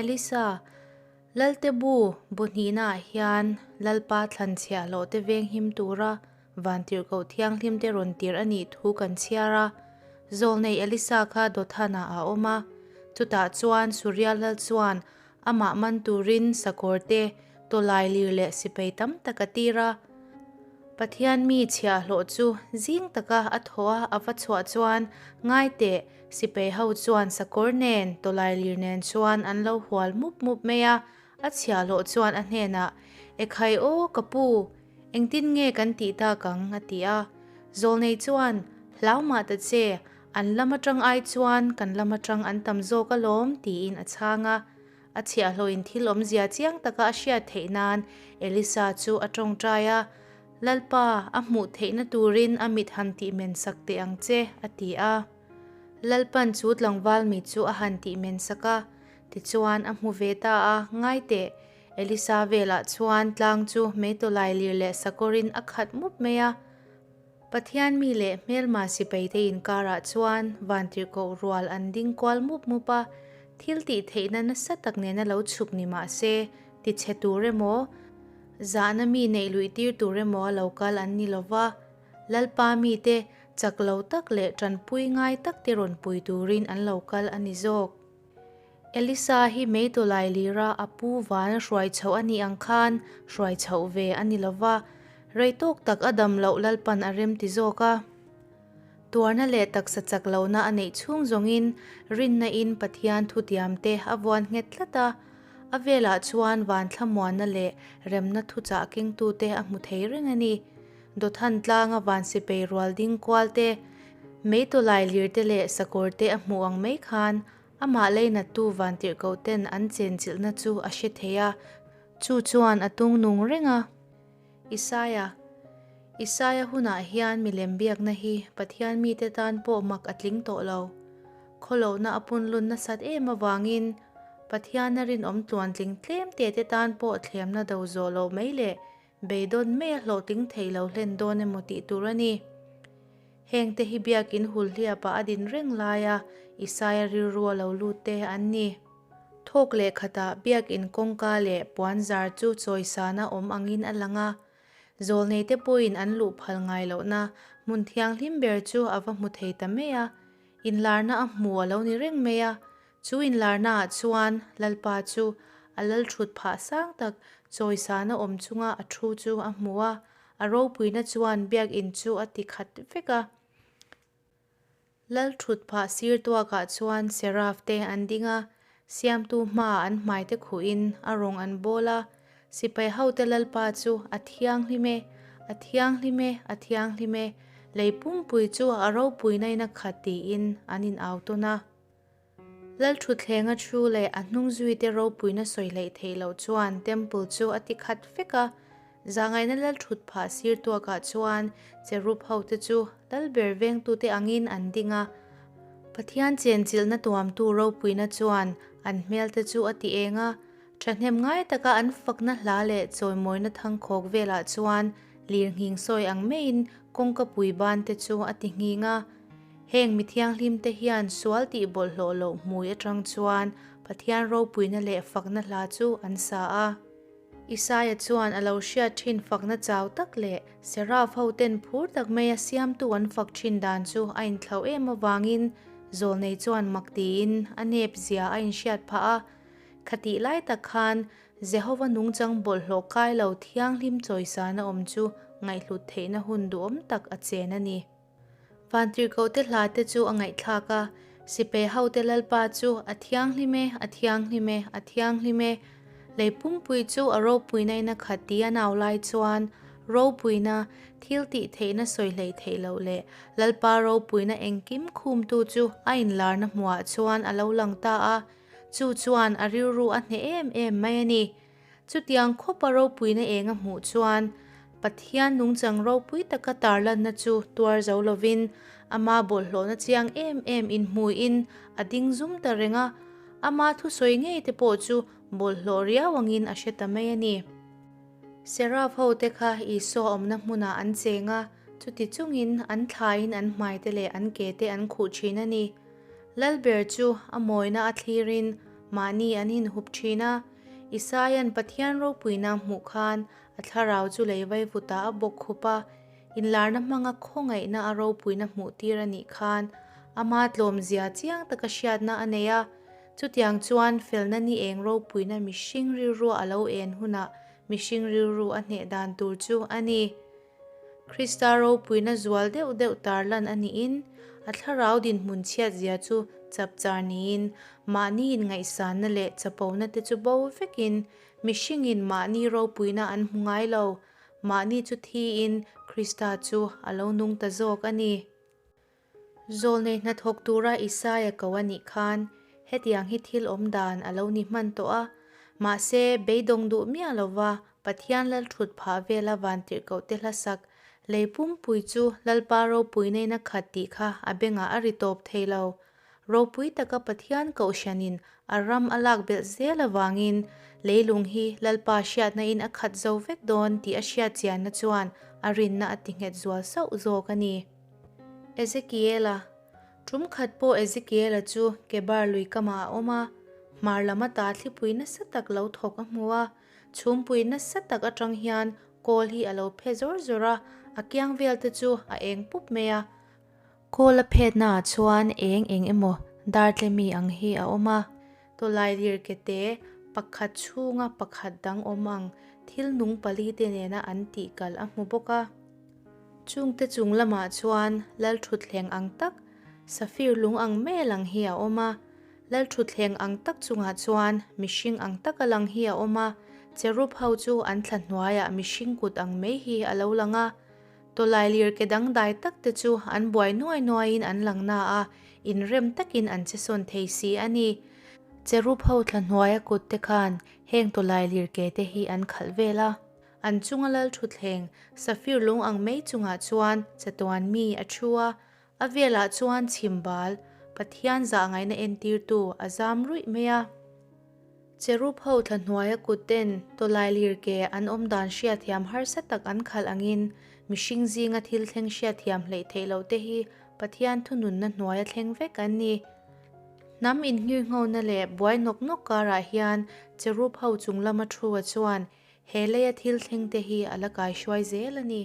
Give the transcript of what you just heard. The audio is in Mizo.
Elisa, Lalte bu bu hnihnaah hian Lalpa thlan chhiahhlawhte venghim tura Vantirhkoh Thianghlimte rawn tir a nih thu kan chhiar a. Zawlnei Elisa kha Dothanah a awm a. Chutah chuan Suria Lal chuan amah man turin sakawrte, tawlai lir leh sipai tam tak a tir a. Pathian mi chhiahhlawh chu zing taka a thaw a, a va chhuah chuan ngai teh, sipai ho chuan sakawr nen, tawlai lir nen chuan an lo hual mup mup mai a. A chhiahhlawh chuan a hnenah, Ekhai aw, ka pu, engtin nge kan tih tak ang? a ti a. Zawlnei chuan, Hlau mah ta che, an lam atang ai chuan kan lam atang an tam zawk alawm, tiin a chhang a. A chhiahhlawhin thil awmzia chiang taka a hriat theih nan Elisa chu a tawngtai a, Lalpa, a hmuh theihna turin a mit han tihmen sak teh ang che, a ti a. Lalpan chu tlangval mit chu a han tihmen sak a, tichuan a hmu ve ta a, Ngai teh, Elisa velah chuan tlang chu meitawlai lir leh sakawrin a khat mup mai a. Pathian mi leh hmelma sipaite inkarah chuan vantirhkoh rual an ding kual mup mup a, thil tih theihna nasa tak nena lo chhuk ni mah se, tichhe tur emaw, zahna mi neih luih tir tur emaw a lo kal an ni lo va, Lalpa mite chak lo tak leh tanpui ngai takte rawn pui turin an lo kal a ni zawk. Elisa hi meitawlai lira a pu van hruai chhoh a nih ang khan hruai chhoh ve a ni lo va, rei tawk tak a dam loh Lalpan a rem ti zawk a. Tuarna leh taksa chak lohna a neih chhung zawngin rinna in Pathian thutiamte a vuan nghet tlat a, a velah chuan van thlamuanna leh remna thuchah kengtute a hmu thei reng a ni. Dawthan tlanga van sipei rual ding kual te, meitawlai lirte leh sakawrte a hmuh ang mai khan Amah leinattu vantirhkoh ten an chenchilhna chu a hre thei a, chu chuan a tung nung reng a. Isaia Isaia hunah hian milem biakna hi Pathian mite tan pawh mak a tling tawh lo. Khawlohna a punlun nasat em avangin Pathiana rinawm tluantling tlem te te tan pawh thlemna do zawh loh mai leh Beidawn mai a hlawhtling thei lo hlen dawn emaw tih tur a ni. Hengte hi biakin hulhliapah a din reng laia Isaia rilru a lo lut te an ni. Thawk leh khatah biakin kawngka leh puanzar chu chawisana awm angin a lang a. Zawlneite pawhin an luh phal ngai lohna hmun thianghlim ber chu a va hmu thei ta mai a. Inlarna a hmu a lo ni reng mai a. Chu inlarnaah chuan Lalpa chu a lal thut phah sang tak chawisana awm chunga a thu chu a hmu a, a ropuina chuan biakinn chu a ti khat vek a. Lal thut phah sir tuakah chuan Seraf te an ding a, siamtu hmaah an hmaite khuhin a rawng an bawl a, Sipai hote Lalpa chu a thianghlim e, a thianghlim e, a thianghlim e, lei pumpui chu a ropuinain a khat tiin an in au tawn a. Lalthutthlenga thu leh a hnungzuite ropuina sawi hleih theih loh chuan temple chu a ti khat vek a. Zahngaihna Lalthut phah sir tuakah chuan cherub hote chu Lalber vengtute angin an ding a. Pathian chenchilhna tuamtu ropuina chuan an hmelte chu a ti eng a. Thahnem ngai taka an fakna hla leh chawimawina thangkhawk velah chuan lirnghing sawi ang maiin kawngka pui bante chu a ti nghing a. Heng mi thianghlimte hian sual tih bawlhhlawh loh hmui atang chuan Pathian ropuina leh fakna hla chu an sa a. Isaia chuan a lo hriat thin fakna chau tak leh Seraf hoten phur tak maia siamtu an fak thin dan chu a inthlauh em avangin zawlnei chuan mak tiin a nep zia a inhriat phah a. Khatih lai tak khan Jehova nungchang bawlhhlawh kai lo thianghlim chawisana awm chu ngaihhlut theihna hun duhawm tak a chen a ni. Vantirhkohte hla te chu a ngaihthlak a, Sipai hote Lalpa chu a thianghlim e, a thianghlim e, a thianghlim e. Lei pumpui chu a ropuina in a khat ti a nau lai chuan ropuina, thil tih theihna sawi hleih theih loh leh Lalpa ropuina engkim khumtu chu a inlarna hmuhah chuan a lo lang ta a, chu chuan a rilru a hneh em em mai a ni. Chutiang khawpa ropuina eng a hmuh chuan Pathian nungchang ropui taka tarlanna chu tuar zo lovin ama bawlhhlawhna chiang em em inhmuiin a ding zum ta reng a, ama thusawi ngei te pawh chu bawlhhlawh riau angin a hre ta mai a ni. Seraf hote kha Isua awmna hmunah an cheng a, chuti chungin an thlaiin an hmaite leh an ke te an khuh thin a ni. Lalber chu a mawina a thlirin Mahni an inhup thin a. Isaia'n Pathian ropuina hmuh khan a thlarau chu lei vaivutah a bawk khup a, inlarna hmanga khawngaihna a ropuina hmuhtir a nih khan ama tlawmzia chiang taka hriatna a nei a. Chutiang chuan felna ni eng ropuina mihring rilrua a lo en hunah mihring rilru a hneh dan tur chu a ni. Krista ropuina zual deuh deuh tarlan a niin, a thlarau dinhmun chhiatzia chu chapchar niin, mahni inngaihsanna leh chapona te chu bo vekin, mihringin mahni ropuina an hmu ngai lo, mahni chu thiin Krista chu a lo nung ta zawk a ni. Zawlnei hnathawk tura Isaia ko a nih khan hetiang hi thil awm dan a lo ni hman tawh a, mahse beidawng duh miah lova Pathian lal thut phah vela vantirhkohte hlasak lei pumpui chu Lalpa ropui neina khat tih kha a bengah a ri tawp thei lo. Ropui taka Pathian kohhranin a ram a lak belh zel avangin leilung hi Lalpa hriatna in a khat zo vek dawn tih a hriat chianna chuan a rinna a ti nghet zual sauh zawk a ni. Ezekiela, Tum khat pawh Ezekiela chu Kebar lui kamah a awm a, hmar lam ata thlipui nasa tak lo thawk a hmu a. Chhumpui nasa tak atang hian kawl hi a lo phe zawr zawr a, a kiang vel te chu a eng pup mai a. Kawl a phetnaah chuan eng eng emaw dartlemi ang hi a awm a. Tawlai lir kete pakhat chhunga pakhat dang awm ang thil nung pali te nena an tih kal a hmu bawk a. Chungte chung lamah chuan lalthutthleng ang tak, safir lung ang mai a lang hi a awm a. Lalthutthleng ang tak chungah chuan mihring ang taka lang hi a awm a, cherub ho chu an thla hnuaiah mihring kut ang mai hi a lo lang a. Tawlailir ke dangdai tak te chu an buai nuai nuaiin an lang na a, inrem takin an che sawn thei si a ni. Cherub ho thla hnuaia kut te khan heng tawlailir ke te hi an khalh vel a. An chunga lal thutthleng, safir lung ang mai chungah chuan chatuan mi a thu a, a velah chuan chhimbal, Pathian zahngaihna entirtu a zam ruih mai a. Cherub ho thla hnuaia kut ten tawlailir ke an awm dan hriatthiam harsa tak an khalh angin mihring zinga thil thleng hriatthiam hleih theih loh te hi Pathian thununna hnuaia thleng vek an ni. Hnam inngirnghona leh buai nawk nawk karah hian cherub ho chung lama thu-a chuan he leia thil thleng te hi a la kaihruai zel a ni.